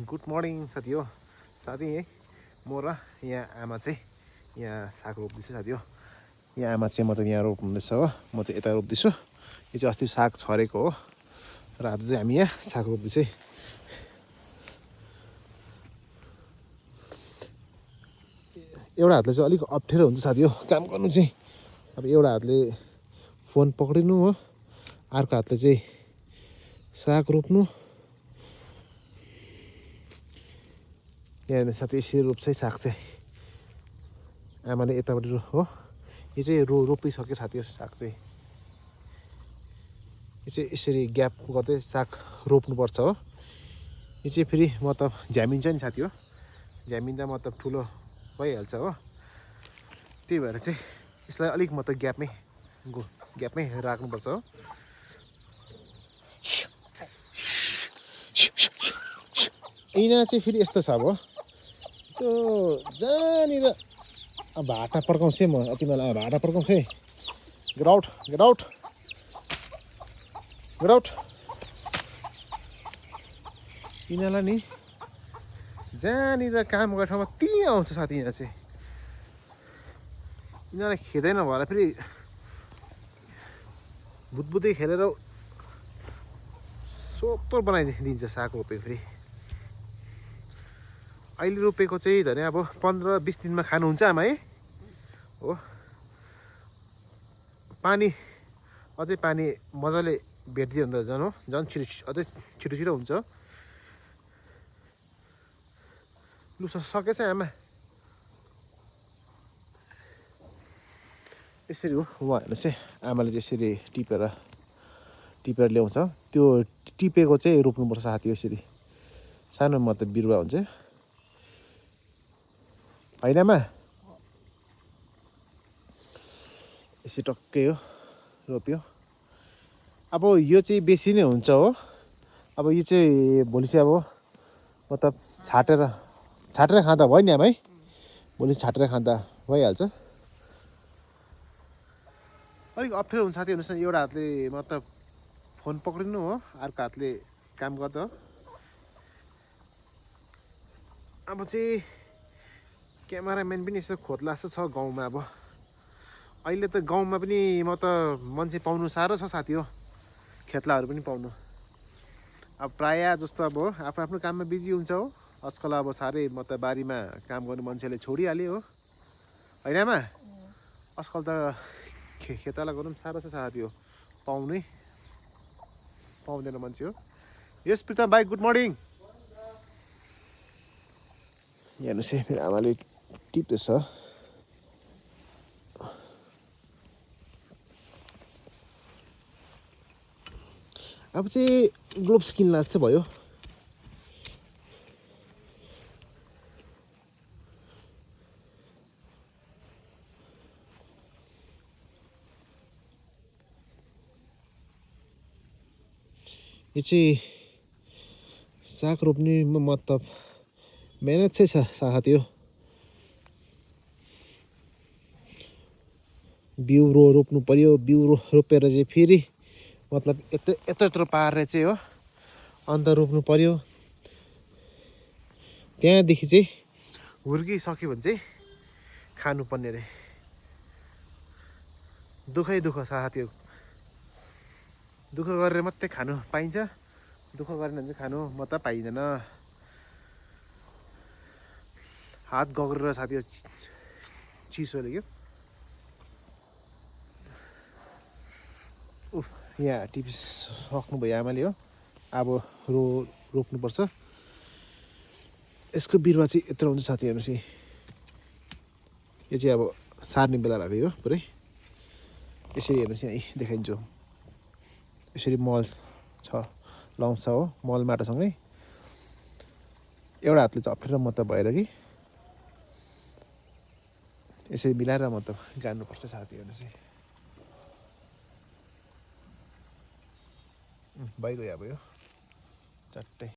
Good morning साथी हो। साथी है म र यहाँ आमा चाहिँ यहाँ साग रोप्दैछु साथी हो। यहाँ आमा चाहिँ मतलब यहाँ रोप्नुहुँदैछ हो, म चाहिँ यता रोप्दैछु। यो चाहिँ अस्ति साग छरेको हो र आज चाहिँ हामी यहाँ साग रोप्दैछु है। एउटा हातले चाहिँ अलिक अप्ठ्यारो हुन्छ साथी हो काम गर्नु चाहिँ। अब एउटा हातले फोन पक्रिनु हो, अर्को हातले चाहिँ साग रोप्नु। यहाँ साथी यसरी रोप्छ है साग चाहिँ। आमाले यतापट्टि हो, यो चाहिँ रोपिसक्यो साथी हो साग चाहिँ। यो चाहिँ यसरी ग्याप गर्दै साग रोप्नुपर्छ हो। यो चाहिँ फेरि मतलब झ्यामिन्छ नि साथी हो, झ्यामिँदा मतलब ठुलो भइहाल्छ हो। त्यही भएर चाहिँ यसलाई अलिक मतलब ग्यापमै राख्नुपर्छ हो। यिनीहरू चाहिँ फेरि यस्तो छ अब त्यो जहाँनिर भाटा पड्काउँछ म तिमीलाई भाटा पड्काउँछ है। Get out get out get out. यिनीहरूलाई नि जहाँनिर काम गर्ने ठाउँमा त्यहीँ आउँछ साथी। यहाँ चाहिँ यिनीहरूलाई खेदैन भएर फेरि भुतभुतै खेलेर सोत्तर बनाइदिन्छ साग रोपेको फेरि। अहिले रोपेको चाहिँ धने अब 15-20 दिनमा खानुहुन्छ आमा है हो। पानी अझै पानी मजाले भेट्दियो भने त झन् हो, झन् अझै छिटो हुन्छ। लु सकेछ आमा। यसरी हो उहाँ हेर्नुहोस् है, आमाले चाहिँ यसरी टिपेर ल्याउँछ। त्यो टिपेको चाहिँ रोप्नुपर्छ साथी हो। यसरी सानो मतलब बिरुवा हुन्छ होइन आमा। यसरी टक्कै हो रोप्यो। अब यो चाहिँ बेसी नै हुन्छ हो। अब यो चाहिँ भोलि चाहिँ अब मतलब छाटेर खाँदा भयो नि आमा है। भोलि छाटेर खाँदा भइहाल्छ। अलिक अप्ठ्यारो हुन्छ साथी हेर्नुहोस् न। एउटा हातले मतलब फोन पक्रिनु हो, अर्को हातले काम गर्दा हो। अब चाहिँ क्यामेराम्यान पनि यसो खोज्ला जस्तो छ गाउँमा। अब अहिले त गाउँमा पनि म त मान्छे पाउनु साह्रो छ साथी हो, खेतलाहरू पनि पाउनु। अब प्रायः जस्तो अब आफ्नो आफ्नो काममा बिजी हुन्छ हो आजकल। अब साह्रै मतलब बारीमा काम गर्ने मान्छेले छोडिहाल्यो हो होइन आमा। आजकल त खेताला गर्नु पनि साह्रो छ साथी हो, पाउँदैन मान्छे हो। यस प्रितम भाइ गुड मर्निङ। हेर्नुहोस् है मेरो आमाले टिप्दैछ। अब चाहिँ ग्लोभ्स किन्ला जस्तो भयो। यो चाहिँ साग रोप्ने मतलब मेहनत चाहिँ छ साथी हो। बिउ रोप्नु पर्यो, बिउ रोपेर चाहिँ फेरि मतलब यत्रो पारेर चाहिँ हो अन्त रोप्नु पर्यो। त्यहाँदेखि चाहिँ हुर्किसक्यो भने चाहिँ खानुपर्ने रे। दुःखै दुःख साथी हो। दुःख गरेर मात्रै खानु पाइन्छ, दुःख गरेन भने चाहिँ खानु मात्रै पाइँदैन। हात गग्रेर साथी हो चिसोले क्या। यहाँ टिपिसक्नुभयो आमाले हो। अब रोप्नुपर्छ। यसको बिरुवा चाहिँ यत्रो हुन्छ साथी हेर्नुहोस् है। यो चाहिँ अब सार्ने बेला भएको हो पुरै। यसरी हेर्नुहोस् है देखाइदिन्छु। यसरी मल छ लाउँछ हो, मल माटोसँगै। एउटा हातले चाहिँ अप्ठ्यारो मतलब भएर कि यसरी मिलाएर मतलब गाड्नुपर्छ साथी हेर्नुहोस् है। भइगयो अब यो चट्टै।